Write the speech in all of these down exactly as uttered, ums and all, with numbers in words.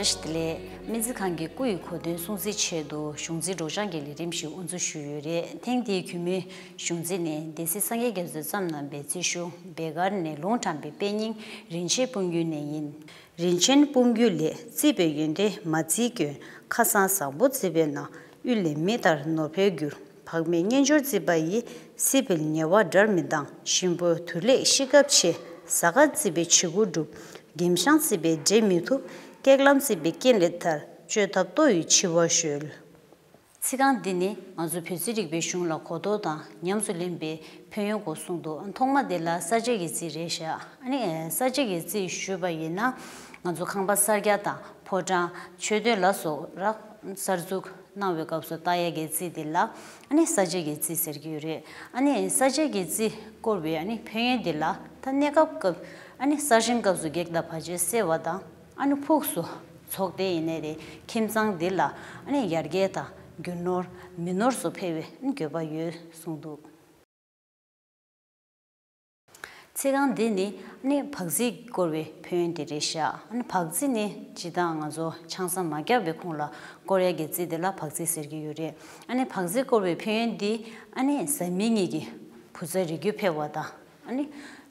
བཀྲ་ཤིས་བདེ་ལེགས། སྨན་རྩིས་ཁང་གི་སྐུ་ཡི་གོ་སྟོན་སྲུང་བརྩིའི་ཆེད་དུ་གཞུང་འཛིན་སྒྲོག་སྦྱང་གི་ལས་རིམ་ཞིག་དབུ་འཛུགས་ཞུས་ཡོད་རེད། ཐེངས་འདིའི་གུས་མོའི་གཞུང་འཛིན་ནི་སྡེ་སྲིད་སངས་རྒྱས་རྒྱ་མཚོས་བརྩམས་གནང་པའི་རྩིས་གཞུང་བེ་དཀར་ནས་ལུང་དྲངས་པའི་དཔེ་རྙིང་རིན་ཆེན་སྤུངས་རྒྱུད་ནས་ཡིན། རིན་ཆེན་སྤུངས་རྒྱུད་ལས། བརྩིས་པའི་ཡོན་ཏན་མ་བརྩིས་སྐྱོན། ཁ་སང་བཟང་པོ་བརྩིས་པས་ན། གཡུལ་ལས་མི་ཐར་ནོར་འཕེལ་འགྱུར། བག་མེད་གཉེན་སྦྱོར་བརྩིས་པ་ཡིས། སྲིད་པའི་ཉེ་བ་དགྲར་མི་ལྡང་། གཤིན་པོ་དུར་ལེགས་ཤི་སྐབས་ཆེ། ཟ་དཀར་བརྩིས་པས་བྱི་གུ་སྒྲུབ། འགེམས་ཤང་བརྩིས་པས་འདྲེ་མི་ཐུབ། སྐེག་ལམ་བརྩིས་པས་རྐྱེན་ལས་ཐར། བཅོས་ཐབས་ལྟོ་ཡི་འཆི་བ་གཞོལ། ཚིག་རྐང་འདི་ནི་ང་ཚོ་བོད་རྩིས་རིག་པའི་གཞུང་ལ་གོ་རྟོགས་དང་ཉམས་སུ་ལེན་པའི་ཕན་ཡོན་སྐོར་གསུངས་འདུག་ཐོག་མ་དེ་ལ་ས་བཅད་ཀྱི་རྩིས་རེད་བཞག་ཨ་ནི་ས་བཅད་ཀྱི་རྩིས་ཞུས་པ་ཡིན་ན་ང་ཚོ་ཁང་པ་གསར་རྒྱག་དང་ཕོ་བྲང་མཆོད་རྟེན་ལ་སོགས་ར་གསར་འཛུགས་གནང་བའི་སྐབས་སུ་བལྟ་ཡས་ཀྱི་རྩིས་དེ་ལ་ཨ་ནི་ས་བཅད་ཀྱི་རྩིས་ཟེར་གྱི་ཡོད་རེད། ཨ་ནི་ས་བཅད་ཀྱི་རྩིས་བསྐོར་བའི་ཨ་ནི་ཕན་ཡོན་དེ་ལ་ད་གནས་སྐབས་སྐབས་ཨ་ནི་གསར་བཞེངས་སྐབས་སུ་བགེགས་དང་བར་ཆད་སེལ་བ་དང་། ཨ་ནི་ཕུགས་སུ་ཚོགས་སྡེ་ཡིན་ནའི་རེད། ཁྱིམ་ཚང་འདི་ལ་ཨ་ནི་ཡར་རྒྱས་དང་རྒྱུ་ནོར་མི་ནོར་སོགས་འཕེལ་བའི་ཨ་ནི་དགོས་པ་ཡོད་གསུངས་འདུག་ཚིག་རྐང་འདི་ནི་ཨ་ནི་བག་རྩིས་བསྐོར་བའི་ཕན་ཡོན་དེ་རེད་བཞག་ཨ་ནི་བག་རྩིས་ནི་ཇི་ལྟར་ང་ཚོ་ཆང་ས་མ་བརྒྱབ་པའི་གོང་ལ་བསྐོར་ཡས་ཀྱི་རྩིས་དེ་ལ་བག་རྩིས་ཟེར་གྱི་ཡོད་རེད། ཨ་ནི་བག་རྩིས་བསྐོར་བའི་ཕན་ཡོན་འདི་ཨ་ནི་བཟའ་མི་གཉིས་ཀྱི་བུ་ཚ་རིགས་རྒྱུད་འཕེལ་བ་དང་། ཨ་ནི་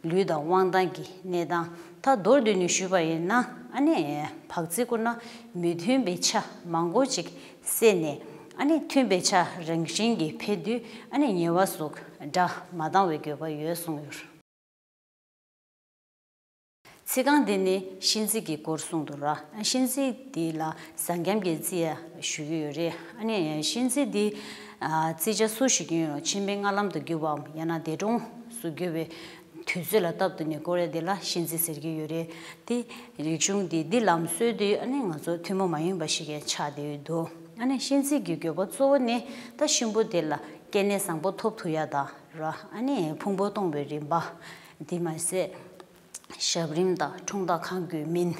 ལུས་དང་དབང་ཐང་གི་གནས་སྟངས། ད་མདོར་བསྡུས་ནས་ཞུས་པ་ཡིན་ན་ཨ་ནི་བག་རྩིས་བསྐུར་ན་མི་མཐུན་པའི་ཆ་མང་པོ་ཅིག་བསལ་ནས་ཨ་ནི་མཐུན་པའི་ཆ་རང་བཞིན་གྱིས་འཕེལ་དུས་ཨ་ནི་ཉེ་བ་སོགས་དགྲ་མ་ལྡང་བའི་དགོས་པ་ཡོད་གསུངས་ཡོད། ཚིག་རྐང་འདི་ནི་གཤིན་རྩིས་ཀྱི་སྐོར་གསུངས་འདུག་ར། གཤིན་རྩིས་འདི་ལ་བཟང་སྐྱམ་གྱི་རྩིས་ཡ་ཞུ་གི་ཡོད་རེད། ཨ་ནི་གཤིན་རྩིས་འདི་ཨ་རྩིས་ཆ་སུ་ཞིག་ཡིན་རུང་ཕྱི་མའི་སྔ་ལམ་དུ་འགྱུར་བའམ་ཡང་ན་འདས་གྲོངས་སུ་འགྱུར་བའི་དུས་ཚོད་ལ་སྟབས་བསྟུན་ནས་བསྐོར་ཡ་དེ་ལ་གཤིན་རྩིས་ཟེར་གྱི་ཡོད་རེད། དེ་རིག་གཞུང་འདི་འདི་ལམ་སྲོལ་འདི་ཨ་ནི་ང་ཚོ་ཐུན་མོང་མ་ཡིན་པ་ཞིག་ཡང་ཆགས་བསྡད་ཡོད་འདུག་ཨ་ནི་གཤིན་རྩིས་ཀྱི་དགོས་པ་གཙོ་བོ་ནི་ད་གཤིན་པོ་དེ་ལ་སྐྱེ་གནས་བཟང་པོ་ཐོབ་ཐུབ་ཡ་དང་ར། ཨ་ནི་ཕུང་པོ་གཏོང་བའི་རིམ་པ་འདི་མ་ཟད། ཞབས་རིམ་དང་འཁྲུངས་རྟགས་གང་དགོས་མིན།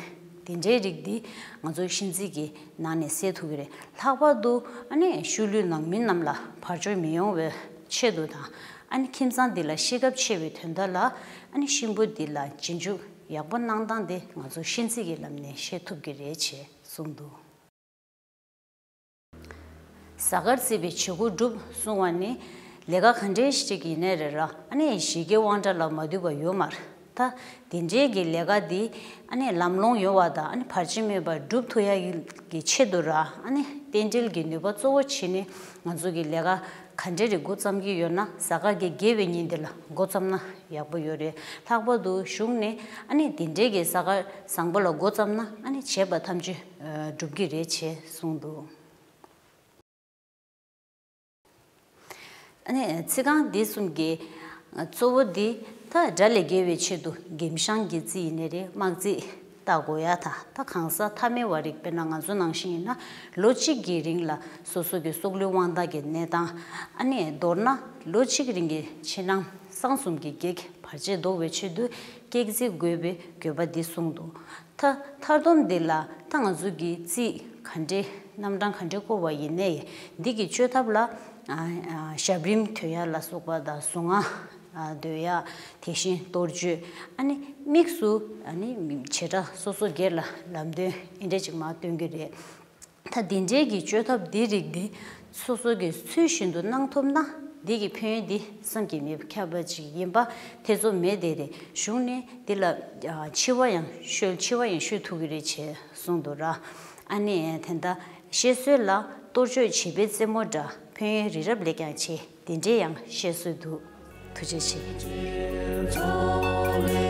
དེ་འདྲའི་རིགས་འདི་ང་ཚོའི་གཤིན་རྩིས་ཀྱི་ནང་ནས་སེལ་ཐུབ་ཀྱི་རེད། ལྷག་པར་དུ་ཨ་ནི་ཤུལ་ལུས་ནང་མི་རྣམས་ལ་བར་ཆད་མི་ཡོང་བའི་ཆེད་དུ་དང་། ཨ་ནི་ཁྱིམ་ཚང་འདི་ལ་ཤི་ཁ་ཆེ་བའི་དོན་དག་ལ་ཨ་ནི་གཤིན་པོ་འདི་ལ་རྗེས་འཇུག་ཡག་པོ་གནང་སྟངས་དེ་ང་ཚོ་གཤིན་རྩིས་ཀྱི་ལམ་ནས་ཤེས་ཐུབ་ཀྱི་རེད་ཅེས་གསུངས་འདུག་ཟ་དཀར་བརྩིས་པའི་བྱི་གུ་སྒྲུབ་གསུང་བ་ནི་ལས་ཀ་ག་འདྲའི་ཞིག་ཡིན་ནའི་རེད་ར། ཨ་ནི་ཞི་རྒྱས་དབང་དྲག་ལ་མ་འདུས་པ་ཡོད་མ་རེད། ད་དེ་འདྲའི་གི་ལས་ཀ་འདི་ཨ་ནི་ལམ་ལྷོང་ཡོང་བ་དང་ཨ་ནི་བར་ཆད་མེད་པར་སྒྲུབ་ཐུབ་ཡ་གི་ཆེད་དུ་ར། ཨ་ནི་རྟེན་འབྲེལ་གྱི་ནུས་པ་གཙོ་བོ་བྱས་ནས་ང་ཚོ་གི་ལས་ཀ་ག་འདྲའི་རིགས་འགོ་བརྩམ་གྱི་ཡོད་ན་གཟའ་སྐར་གྱི་དགེ་བའི་ཉིན་དེ་ལ་འགོ་བརྩམས་ན་ཡག་པོ་ཡོད་རེད། ལྷག་པར་དུ་གཞུང་ནས་ཨ་ནི་དེ་འདྲའི་གི་གཟའ་སྐར་བཟང་པོ་ལ་འགོ་བརྩམས་ན་ཨ་ནི་བྱས་པ་ཐམས་ཅད་འགྲུབ་ཀྱི་རེད་ཅེས་གསུངས་འདུག་ཨ་ནི་ཚིག་རྐང་འདི་གསུམ་གྱི་གཙོ་བོ་འདི་ད་དགྲ་ལས་རྒྱལ་བའི་ཆེད་དུ་འགེམས་ཤང་གི་རྩིས་ཡིན་ནའི་རེད། དམག་རྩིས་བལྟ་དགོས་ཡ་དང་། ད་གང་ཟག་ཐ་མལ་བ་རིགས་དཔེར་ན་ང་ཚོ་ནང་བཞིན་ཡིན་ན་ལོ་གཅིག་གི་རིང་ལ་སོ་སོ་གི་སྲོག་ལུས་དབང་ཐང་གི་གནས་སྟངས། ཨ་ནི་མདོར་ན་ལོ་གཅིག་རིང་གི་ཕྱི་ནང་གསང་གསུམ་གྱི་གེགས་བར་ཆད་ཟློག་པའི་ཆེད་དུ་གེགས་རྩིས་དགོས་པའི་དགོས་པ་འདི་གསུངས་འདུག་ད་མཐར་སྡོམ་འདི་ལ་ད་ང་ཚོ་གི་རྩིས་ག་འདྲའི་རྣམ་གྲངས་ག་འདྲའི་བསྐོར་བ་ཡིན་ནའི་འདི་གི་བཅོས་ཐབས་ལ་ཨ་ཨ་ཞབས་རིམ་འདོན་ཡ་ལ་སོགས་པ་དང་གཟུངས་སྔགས་ཨ་འདོན་ཡ། དེ་བཞིན་གཏོར་མཆོད། ཨ་ནི་དམིགས་སུ་ཨ་ནི་བྱེ་བྲག་སོ་སོ་སྒེར་ལ་ལམ་སྟོན་འདི་འདྲ་ཅིག་མར་སྟོན་གྱི་རེད། ད་འདི་འདྲའི་གི་བཅོས་ཐབས་འདི་རིགས་འདི་སོ་སོ་གི་ཚུལ་བཞིན་དུ་གནང་ཐུབ་ན་འདི་གི་ཕན་ཡོན་འདི་བསམ་གྱིས་མི་ཁྱབ་པ་ཅིག་ཡིན་པ་ཐེ་ཚོམ་མེད་དེ་རེད། གཞུང་ནས་འདི་ལ་ཨ་འཆི་བ་ཡང་བཤོལ་འཆི་བ་ཡང་བཤོལ་ཐུབ་ཀྱི་རེད་ཅེས་གསུངས་འདུག་ར། ཨ་ནི་དེ་འདྲ་བཤད་སྲོལ་ལ་གཏོར་མཆོད་བྱེད་པའི་རྩེད་མོ་འདྲ་ཕན་ཡོན་རི་རབ་ལས་ཀྱང་ཆེ། དེ་འདྲའི་ཡང་བཤད་སྲོལ་འདུག་ཐུགས་རྗེ་ཆེ།